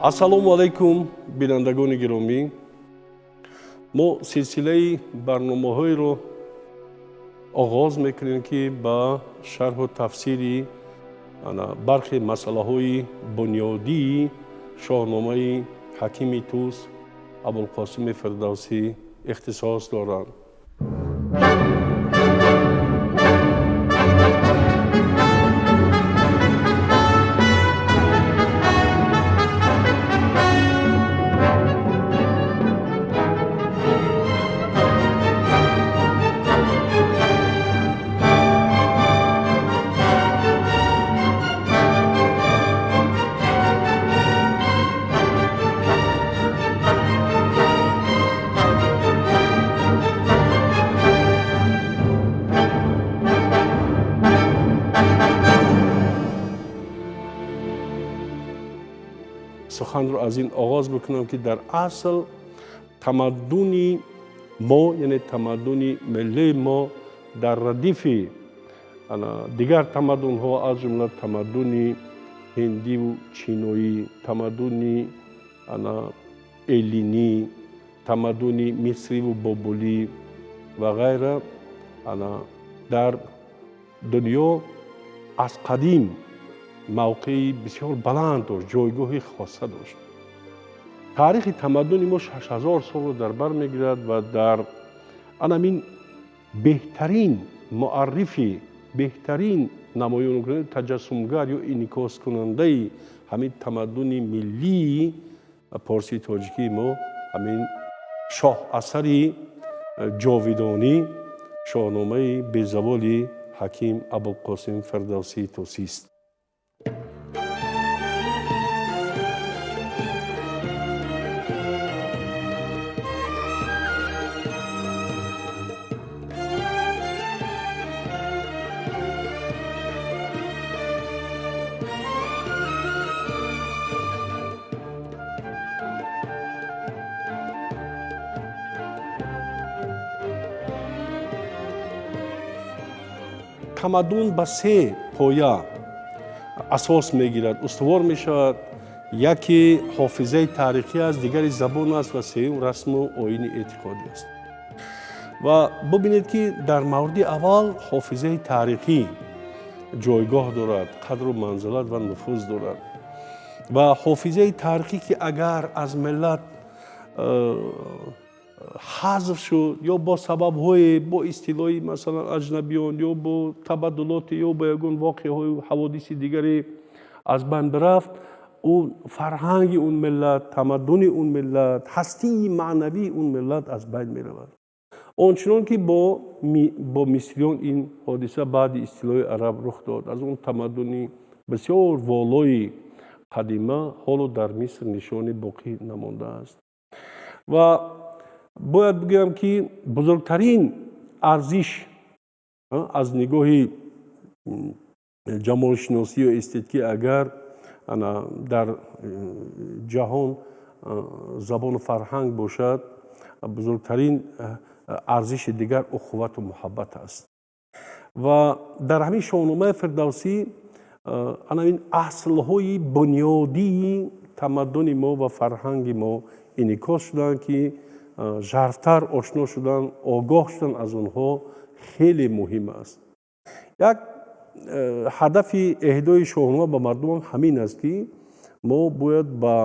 Ассалому алайкум, бинандагони гиромӣ. Мо силсилаи барномаҳоеро оғоз мекунем, ки ба шарҳу тафсири бархе масъалаҳои бунёдии шоҳномаи ҳакими Тӯс Абулқосими Фирдавсӣ ихтисос доранд. Суханро аз ин оғоз бикунам, ки дар асл тамаддуни мо, яъне тамаддуни миллии мо, дар радифи дигар тамаддунҳо, аз ҷумла тамаддуни ҳиндиву чиноӣ, тамаддуни эллинӣ, тамаддуни мисриву бобулӣ ва ғайра, дар дунё аз қадим мавқеи бисёр баланд дошт, ҷойгоҳи хоса дошт. Таърихи тамаддуни мо 6000 солро дар бар мегирад ва дар анамин беҳтарин муаррифи, беҳтарин намоёнкунанда, таҷассумгар ё инъикоскунандаи ҳамин тамаддуни миллии порсии тоҷикии мо ҳамин шоҳасари ҷовидонӣ, шоҳномаи безаволи ҳаким Абулқосим Фирдавсии Тӯсист. Тамаддун ба се поя асос мегирад, устувор мешавад. Яке ҳофизаи таърихӣ аст, дигари забон аст ва сеюм расму оини эътиқодӣ аст. Ва бубинед, ки дар мавриди аввал ҳофизаи таърихӣ ҷойгоҳ дорад, қадру манзилат ва нуфуз дорад. Ва ҳофизаи таърихӣ, ки агар аз миллат ҳазф шуд ё бо сабабҳое, бо истилоҳи масалан аҷнабиён ё бо табаддулоти ё бо ягон воқеаҳою ҳаводиси дигаре аз байн бирафт, ӯ фарҳанги он миллат, тамаддуни он миллат, ҳастии маънавии он миллат аз байн меравад. Он чунон ки бо мисриён ин ҳодиса баъди истилоҳи араб рух дод, аз он тамаддуни бисёр волои қадима ҳоло дар Миср нишони боқӣ намондааст. Ва бояд бигӯям, ки бузургтарин арзиш аз нигоҳи ҷамолшиносӣ ё эстетикӣ, агар дар ҷаҳон забону фарҳанг бошад, бузургтарин арзиши дигар ухувату муҳаббат аст. Ва дар ҳамин шоҳномаи Фирдавсӣ ана ин аслҳои бунёдии тамаддуни мо ва фарҳанги мо инъикос шуданд, ки жарфтар ошно шудан, огоҳ шудан аз онҳо хеле муҳим аст. Як ҳадафи эҳдои шоҳнома ба мардумам ҳамин аст, ки мо бояд ба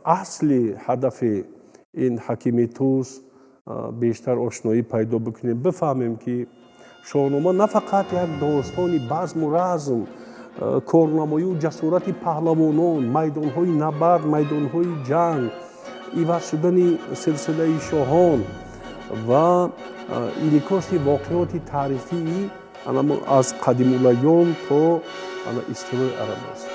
асли ҳадафи ин ҳакими Тӯс бештар ошноӣ пайдо бикунем, бифаҳмем, ки шоҳнома на фақат як достони базму разм, корнамоию ҷасорати паҳлавонон, майдонҳои набард, майдонҳои ҷанг, иваз шудани силсилаи шоҳон ва инъикоси воқеоти таърихии аз қадимулайём то истилои араб аст.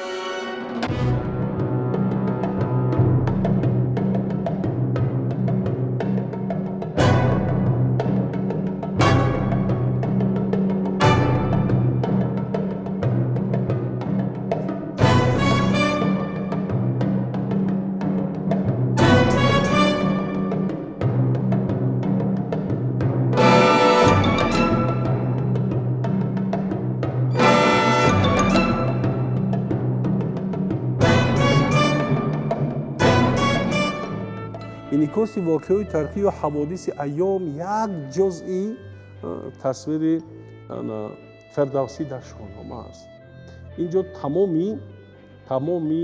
Инъикоси воқеаҳои таърихӣ ё ҳаводиси айём як ҷузъи тасвири Фирдавсӣ дар Шоҳнома аст. Инҷо тамоми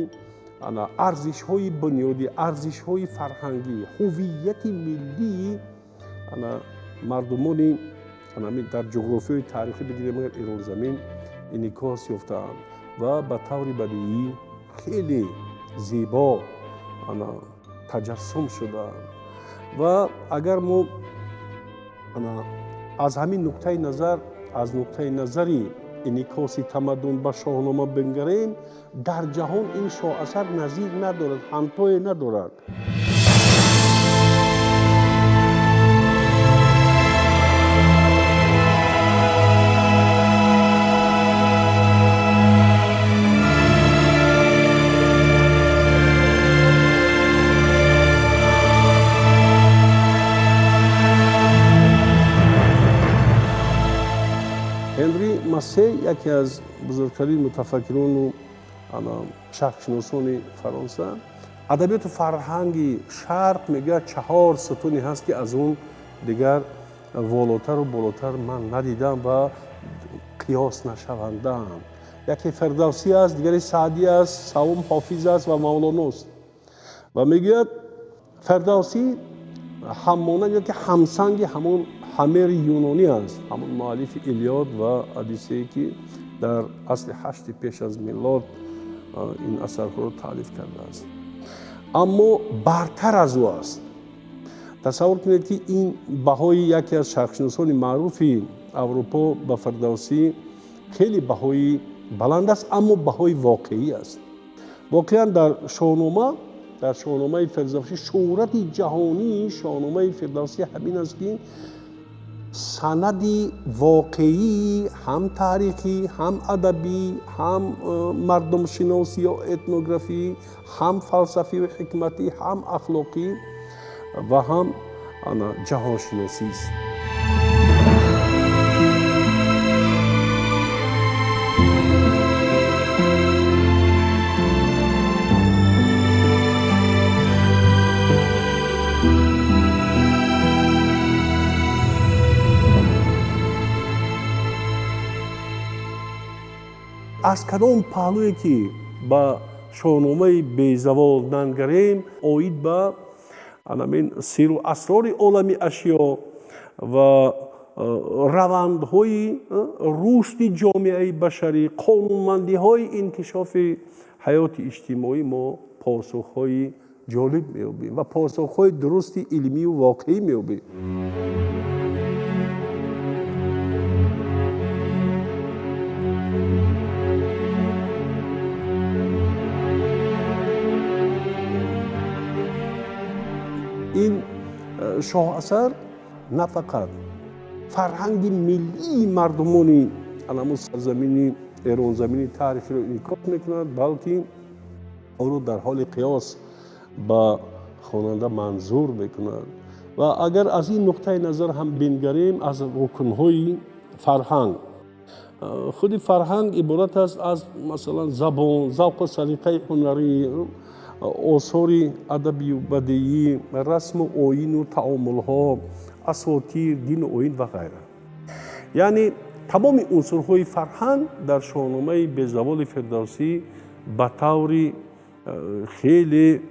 арзишҳои бунёдӣ, арзишҳои фарҳангӣ, ҳувияти миллии мардумони дар ҷуғрофиёи таърихӣ бигирем агар Эронзамин инъикос ёфтаанд ва ба таври бадиӣ хеле зебо таҷассум шудаанд. Ва агар мо аз ҳамин нуқтаи назар, аз нуқтаи назари инъикоси тамаддун ба Шоҳнома бингарем, дар ҷаҳон ин шоҳасар назир надорад, ҳамтое надорад. Массе яке аз бузургтарин мутафаккирону шарқшиносони Фаронса, адабиёту фарҳанги шарқ мегӯяд 4 сутуне ҳаст, ки аз он дигар волотару болотар ман надидам ва қиёс нашавандаам. Яке Фирдавсӣ аст, дигаре Саъдӣ аст, савум Ҳофиз аст ва Мавлоност. Ва мегӯяд Фирдавсӣ ҳаммонанд ё ки ҳамсанги ҳамон Ҳомери юнонӣ аст, ҳамон муаллифи Илиод ва Одиссее, ки дар асли 8 пеш аз милод ин асарҳоро таълиф кардааст. Аммо бартар аз ӯ аст. Тасаввур кунед, ки ин баҳои яке аз шарқшиносони маъруфи Аврупо ба Фирдавсӣ хеле баҳои баланд аст, аммо баҳои воқеӣ аст. Воқеан дар Шоҳнома, дар Шоҳномаи Фирдавсӣ шӯҳрати ҷаҳонии Шоҳномаи Фирдавсӣ ҳамин аст, ки санади воқеии ҳам таърихӣ, ҳам адабӣ, ҳам мардумшиносӣ ё этнографӣ, ҳам фалсафию ҳикматӣ, ҳам ахлоқӣ ва ҳам ҷаҳоншиносист. Аз кадом паҳлӯе ки ба Шоҳномаи безавол нангарем, оид ба анамин сиру асрори олами ашё ва равандҳои рушди ҷомеаи башарӣ, қонунмандиҳои инкишофи ҳаёти иҷтимоӣ мо посухҳои ҷолиб меёбем ва посухҳои дурусти илмию воқеӣ меёбем. Ин шоҳасар на фақат фарҳанги миллии мардумони анамун сарзамини Эронзамини таърихиро инъикос мекунад, балки онро дар ҳоли қиёс ба хонанда манзур мекунад. Ва агар аз ин нуқтаи назар ҳам бингарем, аз рукнҳои фарҳанг, худи фарҳанг иборат аст аз масалан забон, завқу салиқаи ҳунарӣ, осори адабию бадиӣ, расму оину таомулҳо, асотир, дину оин ва ғайра. Яъне тамоми унсурҳои фарҳанг дар Шоҳномаи безаволи Фирдавсӣ ба таври хеле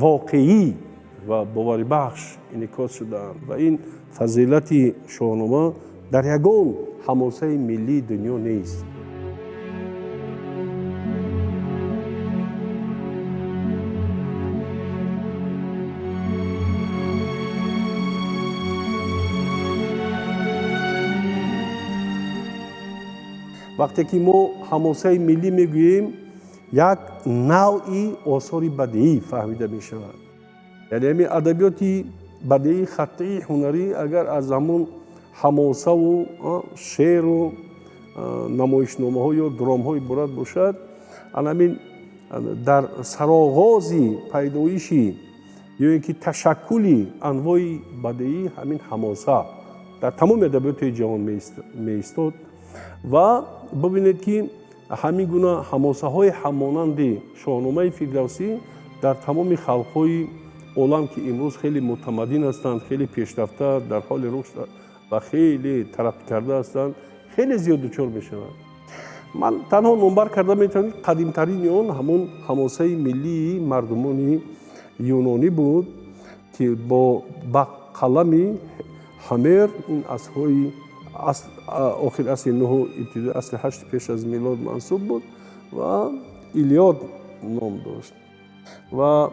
воқеӣ ва боварибахш инъикос шудаанд ва ин фазилати Шоҳнома дар ягон ҳамосаи миллии дунё нест. Вақте ки мо ҳамосаи миллӣ мегӯем, як навъи осори бадиӣ фаҳмида мешавад. Яъне ҳамин адабиёти бадиии хаттии ҳунарӣ агар аз ҳамон ҳамосаву шеъру намоишномаҳо ё драмҳо иборат бошад, ана ҳамин дар сароғози пайдоиши ё ин ки ташаккули анвои бадиӣ ҳамин ҳамоса дар тамоми адабиёти ҷаҳон меистод. Ва бибинед, ки ҳамин гуна ҳамосаҳои ҳамонанди Шоҳномаи Фирдавсӣ дар тамоми халқҳои олам, ки имрӯз хеле мутамаддин ҳастанд, хеле пешрафта, дар ҳоли рушд ва хеле тараққӣ карда ҳастанд, хеле зиёд дучор мешаванд. Ман танҳо номбар карда метавонам, ки қадимтарини он ҳамон ҳамосаи миллии мардумони юнонӣ буд, ки ба қалами Ҳомер, ин асрҳои охири асри нуҳу ибтидои асри ҳашт пеш аз милод мансуб буд ва Илиод ном дошт. Ва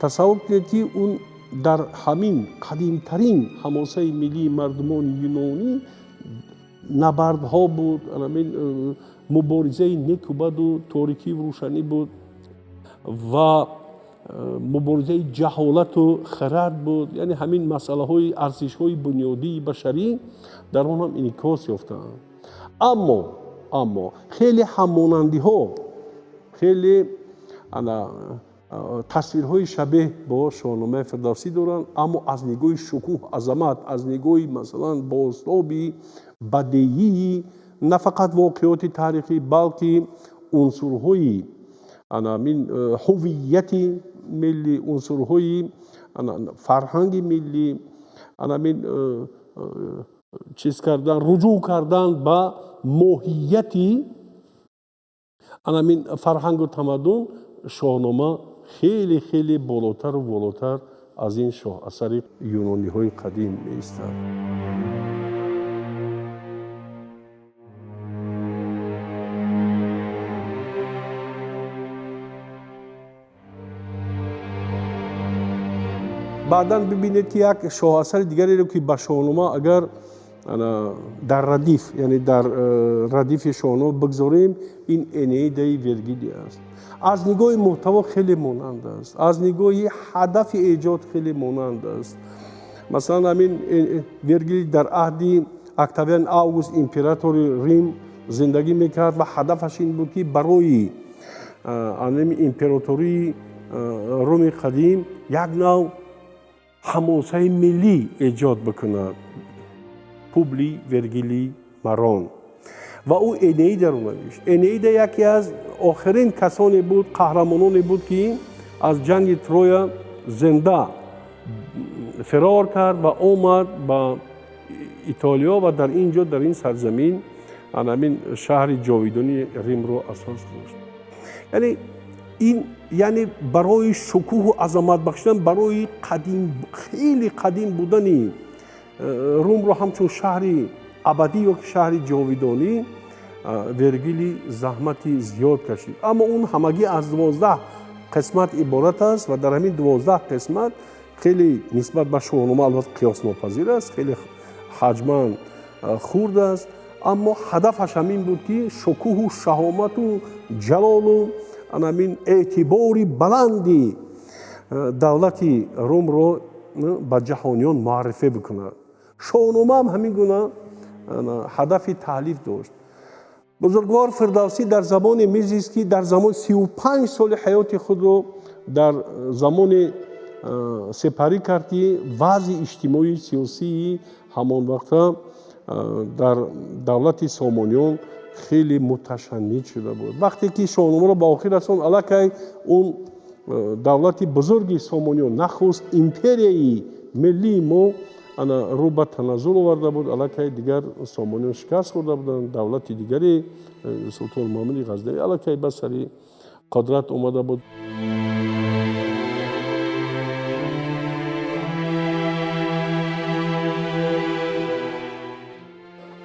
тасаввур кунед, ки он дар ҳамин қадимтарин ҳамосаи миллии мардумони юнонӣ набардҳо буд, ҳамин муборизаи неку баду торикиву рӯшанӣ буд ва муборизаи ҷаҳолату хирад буд. Яъне ҳамин масъалаҳои арзишҳои бунёдии башарӣ дар он ҳам инъикос ёфтаанд. Аммо хеле ҳаммонандиҳо, хеле тасвирҳои шабеҳ бо Шоҳномаи Фирдавсӣ доранд, аммо аз нигоҳи шукӯҳ, азамат, аз нигоҳи масалан бозтоби бадеии на фақат воқеоти таърихӣ, балки унсурҳои ҳамин ҳувияти миллӣ, унсурҳои фарҳанги миллӣ, ҳамин чиз кардан, руҷӯъ кардан ба моҳияти ҳамин фарҳангу тамаддун, Шоҳнома хеле хеле болотару волотар аз ин шоҳасари юнониҳои қадим меистад. Баъдан бибинед, ки як шоҳасари дигареро, ки ба Шоҳнома агар дар радиф, яъне дар радифи Шоҳнома бигзорем, ин Энеидаи Вергилий аст. Аз нигоҳи муҳтаво хеле монанд аст, аз нигоҳи ҳадафи эҷод хеле монанд аст. Масалан, ҳамин Вергилий дар аҳди Октавиан Август, императори Рим, зиндагӣ мекард ва ҳадафаш ин буд, ки барои ҳамин императории Руми қадим як нав ҳамосаи миллӣ эҷод бикунад. Публий Вергилий Марон. Ва ӯ Энеидаро навишт. Энеида яке аз охирин касоне буд, қаҳрамононе буд, ки аз ҷанги Троя зинда фирор кард ва омад ба Итолиё ва дар ин ҷо, дар ин сарзамин, ҳамин шаҳри ҷовидонии Римро асос гузошт. Яъне ин, яъне барои шукӯҳу азамат бахшидан, барои қадим, хеле қадим будани Румро ҳамчун шаҳри абадӣ ё ки шаҳри ҷовидонӣ Вергилий заҳмати зиёд кашид. Аммо он ҳамагӣ аз 12 қисмат иборат аст ва дар ҳамин 12 қисмат хеле нисбат ба Шоҳнома албатта қиёснопазир аст, хеле ҳаҷман хурд аст, аммо ҳадафаш ҳамин буд, ки шукӯҳу шаҳомату ҷалолу ҳамин эътибори баланди давлати Румро ба ҷаҳониён муаррифӣ бикунад. Шоҳнома ҳам ҳамин гуна ҳадафи таълиф дошт. Бузургвор Фирдавсӣ дар замоне мезист, ки дар замон 35 соли ҳаёти худро дар замоне сепарӣ кард, ки вазъи иҷтимоии сиёсии ҳамон вақта дар давлати Сомониён хеле муташанниҷ шуда буд. Вақте ки Шоҳномаро ба охир расонд, аллакай он давлати бузурги Сомониён, нахуст империяи миллии мо, ана рӯ ба таназзул оварда буд, аллакай дигар Сомониён шикаст хӯрда буданд, давлати дигаре, Султон Муҳаммади Ғазнавӣ, аллакай ба сари қудрат омада буд.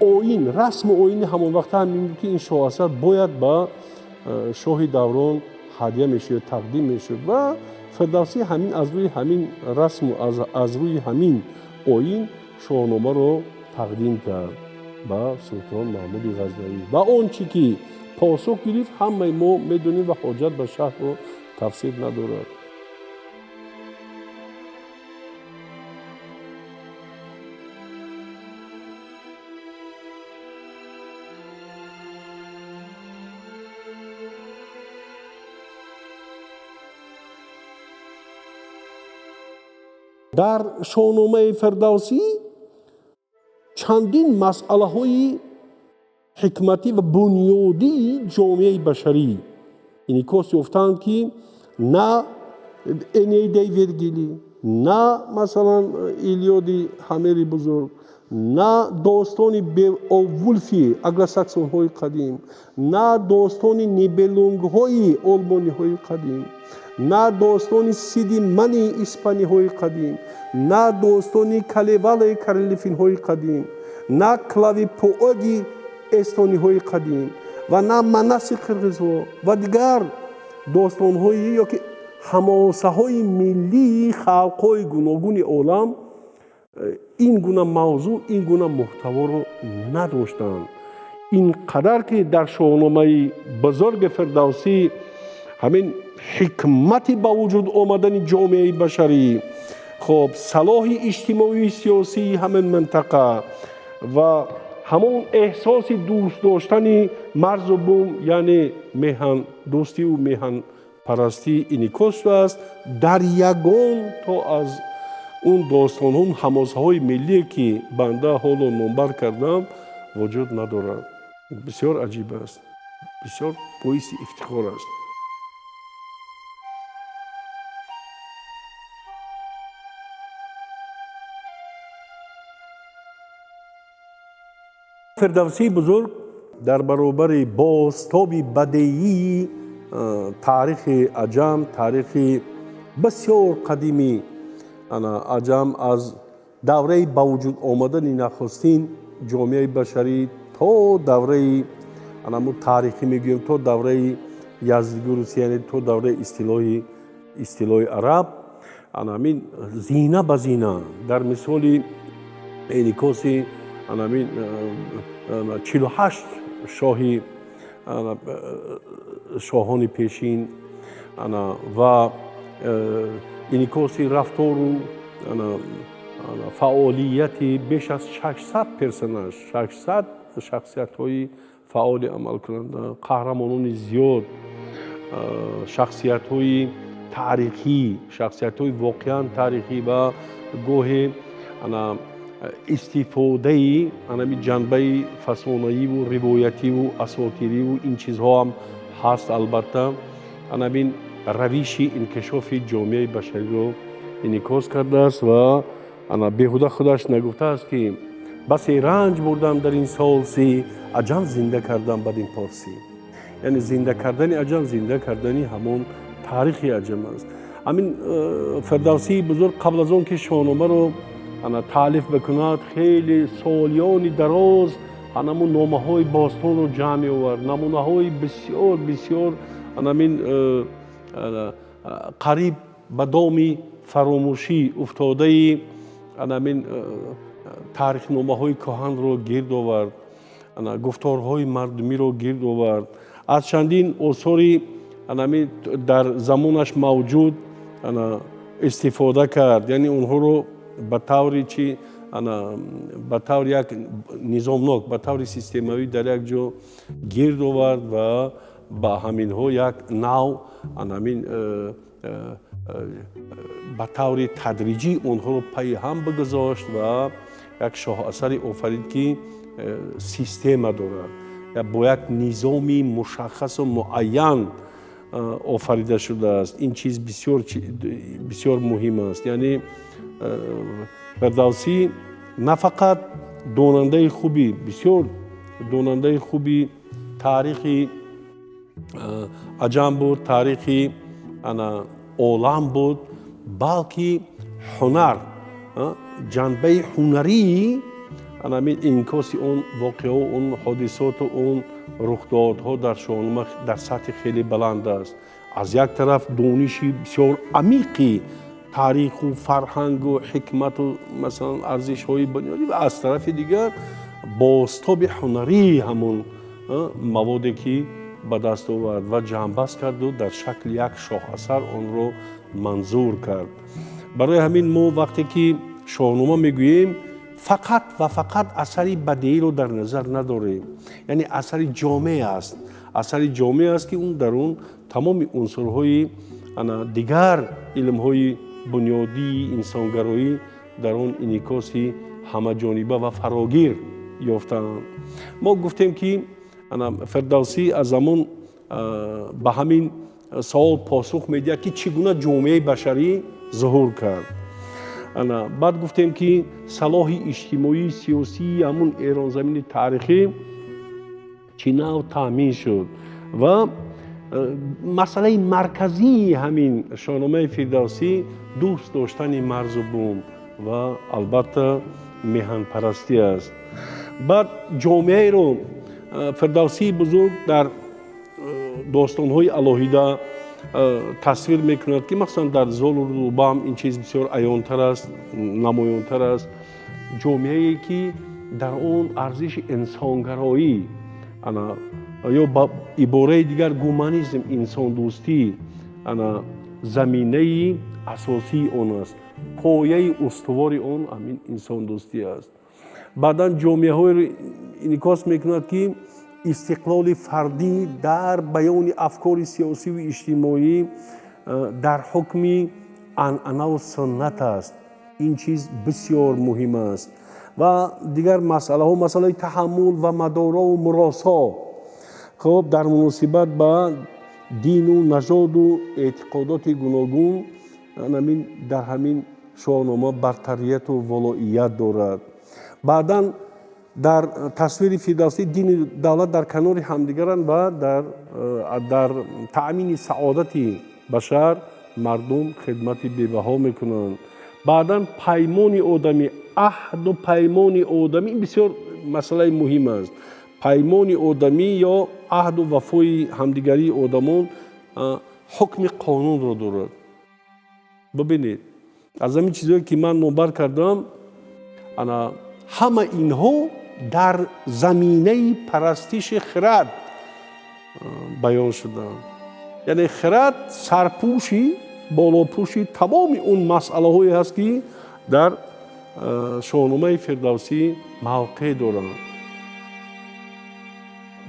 Оин, расму оини ҳамон вақта ҳам ин буд, ки ин шоҳасар бояд ба шоҳи даврон ҳадя мешуд, тақдим мешуд ва Фирдавсӣ ҳамин аз рӯи ҳамин расму аз рӯи ҳамин оин Шоҳномаро тақдим кард ба Султон Маҳмуди Ғазнавӣ. Ва он чӣ ки посух гирифт, ҳамаи мо медонем ва ҳоҷат ба шарҳу тафсир надорад. Дар Шоҳномаи Фирдавсӣ чандин масъалаҳои ҳикматӣ ва бунёдии ҷомеаи башарӣ инъикос ёфтаанд, ки на Энеидаи Вергилӣ, На масалан Илиоди Ҳомери бузург, на достони Беовулфи англосаксонҳои қадим, на достони Нибелунгҳои олмониҳои қадим, на достони Сиди Мани испаниҳои қадим, на достони Калевалаи карелифинҳои қадим, на Клавипооги эстониҳои қадим ва на Манаси қирғизҳо ва дигар достонҳои ё ки ҳамосаҳои миллии халқҳои гуногуни олам ин гуна мавзӯъ, ин гуна муҳтаворо надоштанд. Ин қадар ки дар Шоҳномаи бузурги Фирдавсӣ ҳамин ҳикмати ба вуҷуд омадани ҷомеаи башарӣ, хоб салоҳи иҷтимоии сиёсии ҳамин минтақа ва ҳамон эҳсоси дӯст доштани марзу бум, яъне меҳандӯстиву меҳанпарастӣ инъикос шудааст, дар ягон то аз он достонҳо, ҳамосаҳои миллие ки банда ҳоло номбар кардам, вуҷуд надорад. Бисёр аҷиб аст, бисёр боиси ифтихор аст. Фирдавсии бузург дар баробари бозтоби бадеии таърихи аҷам, таърихи бисёр қадими аҷам аз давраи ба вуҷуд омадани нахустин ҷомеаи башарӣ то давраи анамо таърихӣ мегӯем, то давраи Яздигурус, яъне то давраи истилоҳи араб, анамин зина ба зина дар мисоли инъикоси анамин 48 шоҳи шоҳони пешин ва инъикоси рафтору фаъолияти беш аз 600 персонаж, 600 шахсиятҳои фаъоли амалкунанда, қаҳрамонони зиёд, шахсиятҳои таърихӣ, шахсиятҳои воқеан таърихӣ ва гоҳе истифодаи анами ҷанбаи фасонаиву ривоятиву асотириву ин чизҳо ҳам ҳаст. Албатта анамин равиши инкишофи ҷомеаи башариро инъикос кардааст ва ана беҳуда худаш нагуфтааст ки басе ранҷ бурдам дар ин солси, аҷам зинда кардам бад ин порсӣ. Яъне зинда кардани аҷам, зинда кардани ҳамон таърихи аҷам аст. Ҳамин Фирдавсии бузург қабл аз он ки Шоҳномаро ана таълиф бикунад, хеле солиёни дароз анамун номаҳои бостонро ҷамъ меовард, намунаҳои бисёр бисёр анамин қариб ба доми фаромӯшӣ уфтодаи анамин таърихномаҳои кӯҳанро гирд овард, гуфторҳои мардумиро гирд овард, аз чандин осори анамин дар замонаш мавҷуд истифода кард, яъне онҳоро ба таври чи ба таври як низомнок, ба таври системавӣ дар як ҷо гирд овард ва ба ҳаминҳо як нав анамин ба таври тадриҷӣ онҳоро пайи ҳам бигузошт ва як шоҳасаре офарид ки система дорад, бо як низоми мушаххасу муайян офарида шудааст. Ин чиз бисёр бисёр муҳим аст. Яъне Фирдавсӣ на фақат донандаи хуби, бисёр донандаи хуби таърихи аҷам буд, таърихи олам буд, балки ҳунар, ҷанбаи ҳунарии анамин инъикоси он воқеаҳо, он ҳодисоту он рухдодҳо дар Шоҳнома дар сатҳи хеле баланд аст. Аз як тараф дониши бисёр амиқи таъриху фарҳангу ҳикмату масалан арзишҳои бунёдӣ ва аз тарафи дигар бозтоби ҳунарии ҳамон маводе ки ба даст овард ва ҷамъбаст карду дар шакли як шоҳасар онро манзур кард. Барои ҳамин мо вақте ки Шоҳнома мегӯем, фақат ва фақат асари бадеиро дар назар надорем, яъне асари ҷомеъ аст, асари ҷомеъ аст ки он дар он тамоми унсурҳои дигар илмҳои бунёдии инсонгароӣ дар он инъикоси ҳамаҷониба ва фарогир ёфтаанд. Мо гуфтем ки Фирдавсӣ аз замон ба ҳамин савол посух медиҳад ки чӣ гуна ҷомеаи башарӣ зуҳур кард. Баъд гуфтем, ки салоҳи иҷтимоии сиёсии ҳамун эронзамини таърихӣ чӣ нав таъмин шуд ва масъалаи марказии ҳамин Шоҳномаи Фирдавсӣ дӯст доштани марзу бум ва албатта меҳанпарастӣ аст. Баъд ҷомеаеро Фирдавсии бузург дар достонҳои алоҳида тасвир мекунад, ки махсусан дар Золу Рудобаам ин чиз бисёр аёнтар аст, намоёнтар аст. Ҷомеае, ки дар он арзиши инсонгароӣ ана ё ба ибораи дигар гуманизм, инсондӯстӣ ана заминаи асосии он аст, пояи устувори он ҳамин инсондӯстӣ аст. Баъдан ҷомеаҳоеро инъикос мекунад, ки истиқлоли фардӣ дар баёни афкори сиёсиву иҷтимоӣ дар ҳукми анъанаву суннат аст. Ин чиз бисёр муҳим аст. Ва дигар масъалаҳо, масъалаи таҳаммул ва мадорову муросо, хуб, дар муносибат ба дину нажоду эътиқодоти гуногун ҳамин дар ҳамин Шоҳнома бартарияту волоият дорад. Баъдан дар тасвири Фирдавсӣ дину давлат дар канори ҳамдигаранд ва дар таъмини саодати башар мардум хидмати бебаҳо мекунанд. Баъдан паймони одамӣ, аҳду паймони одамӣ бисёр масъалаи муҳим аст. Паймони одамӣ ё аҳду вафои ҳамдигарии одамон ҳукми қонунро дорад. Бибинед, аз ҳамин чизое, ки ман номбар кардам, ана ҳама инҳо дар заминаи парастиши хирад баён шуданд. Яъне хирад сарпӯши, болопӯши тамоми он масъалаҳое ҳаст, ки дар Шоҳномаи Фирдавсӣ мавқеъ доранд.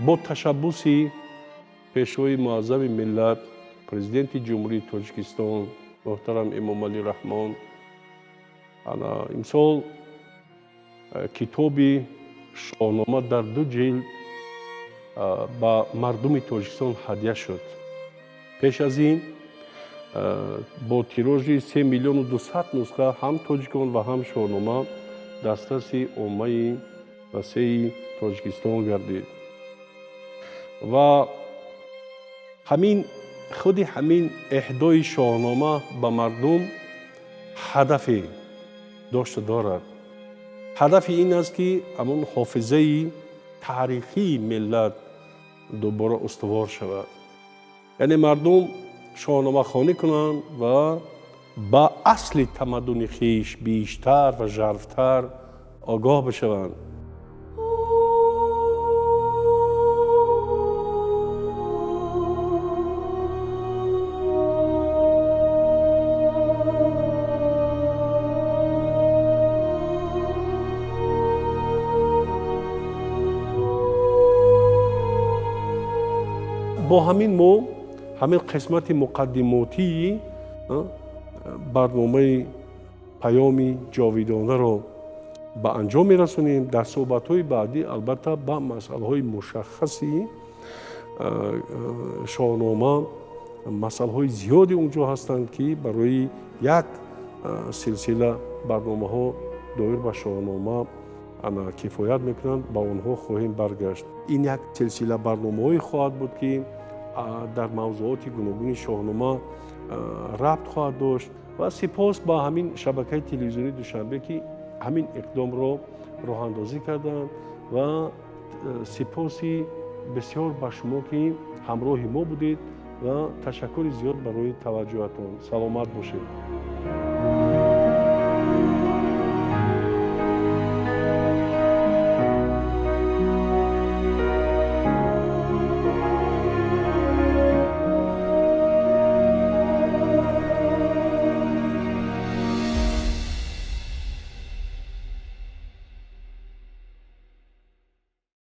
Бо ташаббуси Пешвои Муаззами миллат, Президенти Ҷумҳурии Тоҷикистон муҳтарам Эмомалӣ Раҳмон, ана имсол китоби Шоҳнома дар 2 ҷилд ба мардуми Тоҷикистон ҳадя шуд. Пеш аз ин бо тиражи 3 миллиону 200 нусха ҳам тоҷикон ва ҳам Шоҳнома дастраси оммаи васеи Тоҷикистон гардид. Ва ҳамин худи ҳамин эҳдои Шоҳнома ба мардум ҳадафе дошта дорад. Ҳадафи ин аст, ки ҳамон ҳофизаи таърихии миллат дубора устувор шавад. Яъне мардум шоҳномахонӣ кунанд ва ба асли тамаддуни хеш бештар ва жарфтар огоҳ бишаванд. Бо ҳамин мо ҳамин қисмати муқаддимотии барномаи паёми ҷовидонаро ба анҷом мерасонем. Дар суҳбатҳои баъдӣ албатта ба масъалаҳои мушаххаси Шоҳнома, масъалаҳои зиёде унҷо ҳастанд, ки барои як силсила барномаҳо доир ба Шоҳнома ана кифоят мекунанд, ба онҳо хоҳем баргашт. Ин як силсила барномаҳое хоҳад буд, ки дар мавзуоти гуногуни Шоҳнома рабт хоҳад дошт. Ва сипос ба ҳамин шабакаи телевизионии Душанбе, ки ҳамин иқдомро роҳандозӣ карданд, ва сипоси бисёр ба шумо, ки ҳамроҳи мо будед, ва ташаккури зиёд барои таваҷҷӯҳатон. Саломат бошед.